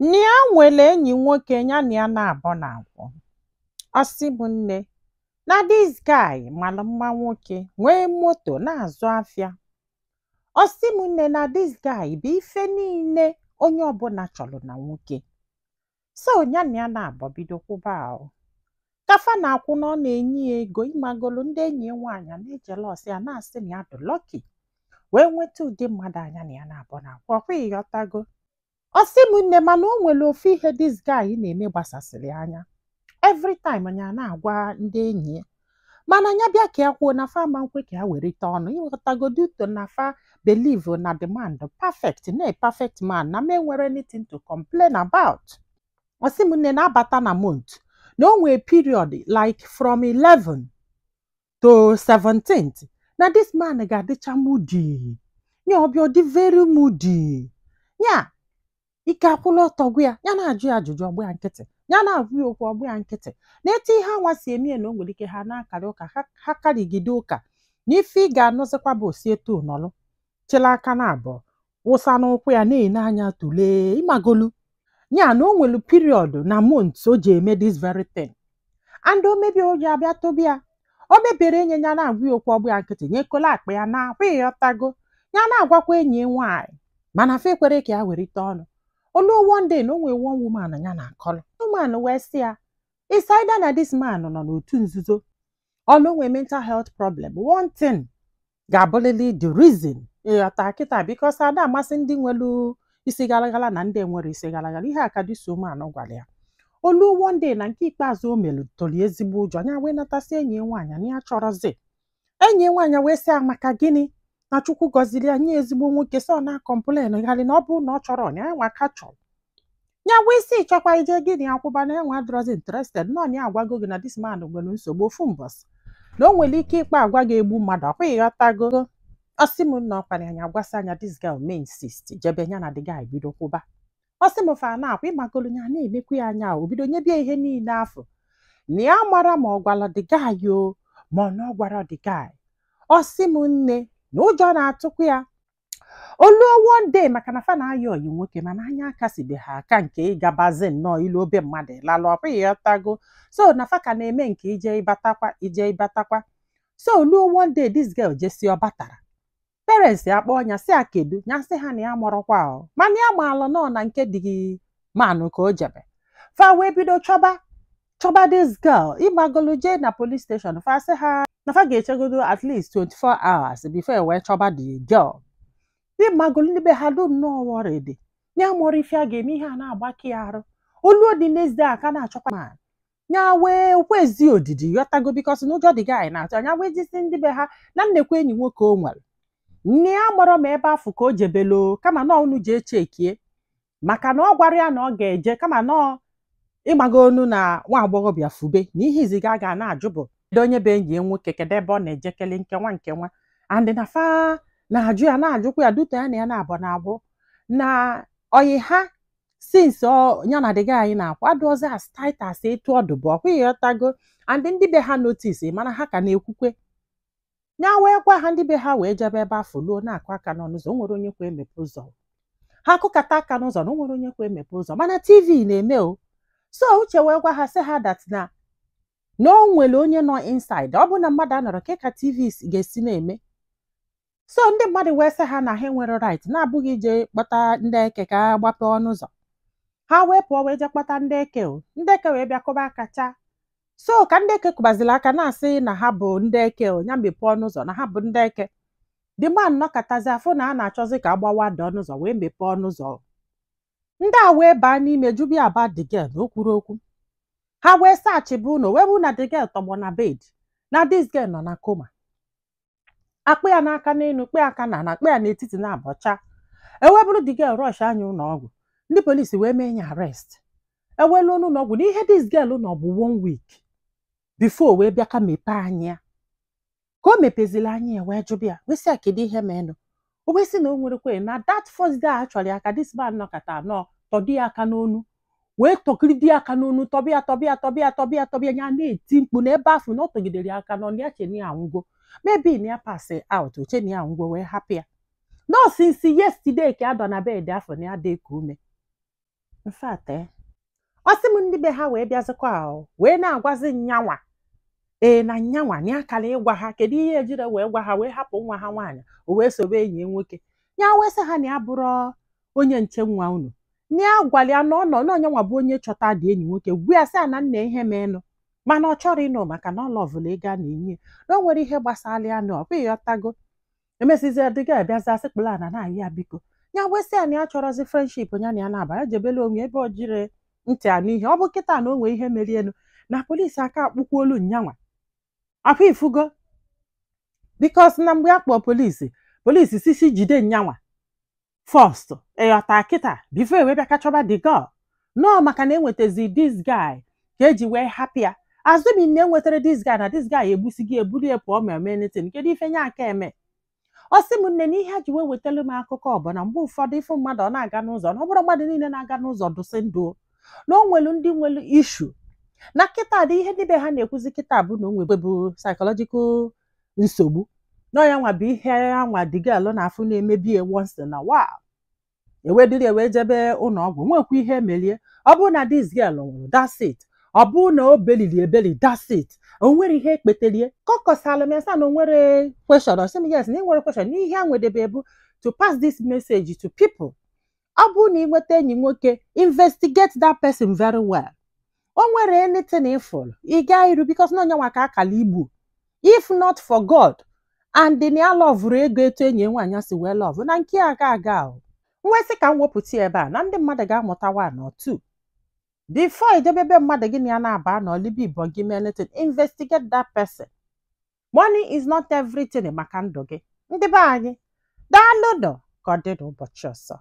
Nne ya nwere enyi nwoke ya na ya na-abọ na-akwụ. Ọ sị m, nne, na this guy mara mma nwoke, nwee moto, na-azụ afịa. Ọ sị m, nne, na this guy bụ ife niile onye ọbụla chọrọ na nwoke. So ya na ya na-abọ bido kwụba ahụ kafa na-akwụ na ọ na-enye ya ego. Ịmagolu ndị enyi ya nwaanyị na-ejealous ya, na-asị na ya dị lucky wee nweta ụdị mmadụ anya na ya na-abọ na-akwụ ọkwa. Ịghọtago? Ọ sị m, nne, mana o nwere ofu ihe this guy na-eme gbasasịrị anya. Every time ya na-agwa ndị enyi ya, mana ya bịa ka ya kwuo na fa ama nkwe ka ya werite ọnụ. Ịghọtagodu to na fa believe na the man dị perfect, na a perfect man, na m enwere anything to complain about. Ọ sị m, nne, na-abata na month, na o nwee period like from 11 to 17th, na this man ga-adịcha moody. Ya ọbịa ọ dị very moody, ya ike akwụla ọtọ gwa ya, ya na-ajụ ya ajụjụ, ọgbụ ya nkịtị, ya na-agwa ya okwu, ọgbụ ya nkịtị. Na etu ihe anwa si eme ya, na o nwere ike ha na-akarị ụka, ha karịgide ụka, na ife ị ga-anụzikwa bụ osi etu nọlụ chịla aka na abụọ wụsa n'ụkwụ ya, na-ene anya tulee. Ịmagolu ya na o nwere period na month o ji eme this very thing, and o mebie, o ji abịa tobia o mebere enyi ya, na-agwa ya okwu, ọgbụ ya nkịtị, nye kola akpa ya na akwa. Ịghọtago? Ya na-agwakwa enyi ya nwaanyị, mana fa ekwere ka ya werite ọnụ. Olu one day, na o nwere one woman ya na-akọrọ. Woman wee sị ya, it's either na this man nọ n'otu nzuzo, ọ na o nwere mental health problem. One thing ga-abụrịrị the reason. Ịghọta kịta? Because ada amasị ndị nwere isi gara na ndị enwere isi gara. Ihe a ka this woman gwara ya. Olu one day, na nke ikpeazụ o melụ toro ezigbo ụjọ. Ya wee natasị enyi ya nwaanyị na ya chọrọzi. Enyi ya nwaanyị wee sị ya, maka gịnị, na Chukwu gọziri ya, nye ezigbo nwoke, sị ọ na-acomplain gharị, na ọ bụrụ na ọ chọrọ na ya nwa ka chọrọ ya. Wee sị, chọkwa ije gịnị akwụba, na ya nwa adịrọzi interested nọ. Na ya agwago gị na this man nwere nsogbu, ofu mbọsị na o nwere ike ịkpa agwa ga-egbu mmadụ ọkwa. Ịghọtago? Ọsị m nna, ọkwana anya gwasị anya, this girl may insist jebe ya na the guy bido kwụba. Ọsị m, fa na-akwa, ịmagolu ya na-enekwu ya anya, o bido nyebia ihe niile afọ na ya mara ma ọ gwara the guy o, ma ọ na ọ gwara the guy. Ọsị m, nne, na ụjọ na-atụkwa ya. Oluo one day, maka na fa na-ayọ ọyị nwoke, mana anya akasibe ha aka nke ịgabazi nnọọ ilu obe mmadụ lalụ ọkwa. Ịghọtago? So na fa ka na-eme nke ije ịbatakwa, ije ịbatakwa. So oluo one day, this girl jesi ọ batara, parents ya kpọọ ya, sị ya kedu. Ya sị ha na ya mụrụkwa o, mana ya maalụ nọ na nke dị gị manụ ka o jebe. Fa wee bido chọba chọba this girl. Ịgbagolu jee na police station, fa sị ha na fa ga-echegodo at least 24 hours before e wee chọba the girl. Ịgbagolu ndị be ha dum nnọọ worried, ya mụrụ ife a ga-eme, ihe a na-agbaki ya arụ. Oluo dị next day, aka na-achọkwa ma ya wee kwezi odidi. Ghọtago? Because n'ụjọ dị guy na-atụ anya, wee jisi ndị be ha na nnekwa enyi nwoke o nwere, nne ya mụrụ ma ebe afụ ka o jebelo, kama na unu jee chekie, maka na ọ gwara ya na ọ ga-eje, kama na ịgbago onu na nwa agbọghọbịa fube na ihe iziga ga na-ajụ bụ kedu onye bụ enyi ya nwoke, kedu ebe ọ na-ejekele nke nwa nke nwa. And na fa na-ajụ ya, na-ajụkwa ya duto ya na ya na-abụ na-abụ na oyi ha since ọ ya na the guy na-akwa adụọzi as tight as etu ọ dụbụ ọkwa. Ịghọtago? And ndị be ha notice, mana ha ka na-ekwukwe. Ya wee gwa ha, ndị be ha wee jebe ebe afọ luo, na-akụ aka n'ọnụ ụzọ, o nwere onye kwe emepe ụzọ. Ha kụkata aka n'ụzọ, na o nwere onye kwe emepe ụzọ, mana TV na-eme o. So uche wee gwa ha, sị ha that na o nwere onye nọ inside, ọ bụ na mmadụ anọrọ ke ka TV ga-esi na-eme. So ndị mmadụ wee sị ha na ha nwere right na-abụghị ije kpọta ndị eke ka ha gbapee ọnụ ụzọ. Ha wee pụọ wee jee kpọta ndị eke o. Ndị eke wee bịa kụba aka chaa. So ka ndị eke kụbaziri aka, na-asị na ha bụ ndị eke o, ya mepee ọnụ ụzọ, na ha bụ ndị eke. The man nọkọtazi afụ na a na-achọzi ka agbawa dị ọnụ ụzọ, wee mepee ọnụ ụzọ. Ndị a wee baa n'ime jụbịa about the girl, na o kwuru okwu. Ha wee searchịba ụlọ, wee bụ na the girl tọgbọ na bed, na this girl nọ na coma, akpụ ya n'aka n'elu, kpe aka na na akpụ ya n'etiti na abọcha. Ewee the girl rush anya ụlọ ọgwụ. Ndị polisi wee mee ya arrest, eweluo n'ụlọ ọgwụ. Na ihe this girl nọ bụ one week before wee bịa ka mepee anya. Ka o mepezili anya ya, wee jụbịa, wee sị ya kedu ihe menụ. O wee sị na o nwerekwe na that first day a chọrọ ya ka this man nọkọta nọ tọdụ ya aka n'onu, wee tọkiridi ya aka n'onu, tọbịa tọbịa tọbịa tọbịa tọbịa. Ya na-eti mkpu na ebe afụ na ọ tọgidere ya aka n'ọnụ, ya che na ya anwụgo, maybe na ya pass out, oche na ya anwụgo, wee hapụ ya. No, since yesterday ka a dọ na bed afọ na ya dị eku ume. In fact, ọ sị m ndị be ha wee bịazikwa ahụ wee na-agwazi nyanwa ee na nyanwa na ya kara ịgwa ha kedu ihe ejire wee gwa ha wee hapụ nwa ha nwaanyị o wee sobe enyi ya nwoke. Ya wee sị ha na ya bụrụ onye nche nwa unu, na ya gwara ya na ọ nọ na onyenwa bụ onye chọta dị enyi nwoke, gwa ya sị ya na nna ihe menụ, mana ọ chọrọ ịnụ maka na ọ loveụrụ ego a na-enye, na o nwere ihe gbasara ya na ọ bụ ịghọtago. Emesizie dịga abịazi asịkpụla ana na-ayị ya biko. Ya wee sị ya na ya chọrọzi friendship ya na ya na-aba ya jebele onwe ebe ọ jiri ntị anụ ihe. Ọ bụ kịta na o nwee ihe merienu na polisi aka akpụkwuolu nyanwa akwa ifugo, because na mgbe a kpọọ polisi, polisi sisi jide nyanwa first, ịghọta, kịta before wee bịa ka chọba the girl nọọ, maka na enwetazi this guy ka eji wee hapụ ya, assuming na enwetara this guy na this guy egbusi gị eburu ya pụọ ma eme anything. Kedu ife nye aka eme? Ọ sị m nne na ihe a ji wee wetara m akụkọ bụ na mgbe ụfọdụ ịfụ mmadụ ọ na-aga n'ụzọ, na ọ bụrụ mmadụ niile na-aga n'ụzọ dụsị ndụ, na o nwelu ndị nwere issue na kịta dị. Ihe ndị be ha na-ekwuzi kịta bụ na o nwebe bụ psychological nsogbu na ya nwa bụ ihe anwa the girl na-afụ na-emebi ya once in a while, ewedịrị ewee jebe ụlọ ọgwụ nwekwa ihe merie. Ọ bụrụ na this girl nwụrụ, that's it. Ọ bụrụ na o beliri ebeli, that's it. O nwere ihe ekpetelie ka ọ kọsara m ya sị na o nwere question. Ọ sị m yes, na ị nwere question n'ihe a nwedebe bụ to pass this message to people. Ọ bụrụ na ị nweta enyi nwoke, investigate that person very well. O nwere anything ịfụrụ, ị gaa iru, because na onye nwa ka akala igbu if not for God and na ya loveụrụ ego etu enyi ya nwaanyị si wee love na nke ya aga aga o nwesị ka m wepụta ya ebe a na ndị mmadụ ga-amụta one or two. Before idebebe mmadụ gị na ya na-aba na olibi ibọ gị mee anything, investigate that person. Money is not everything maka ndụ gị. Ndị be anyị, daalụ nọ ka ọ dị n'ụbọchị ọzọ.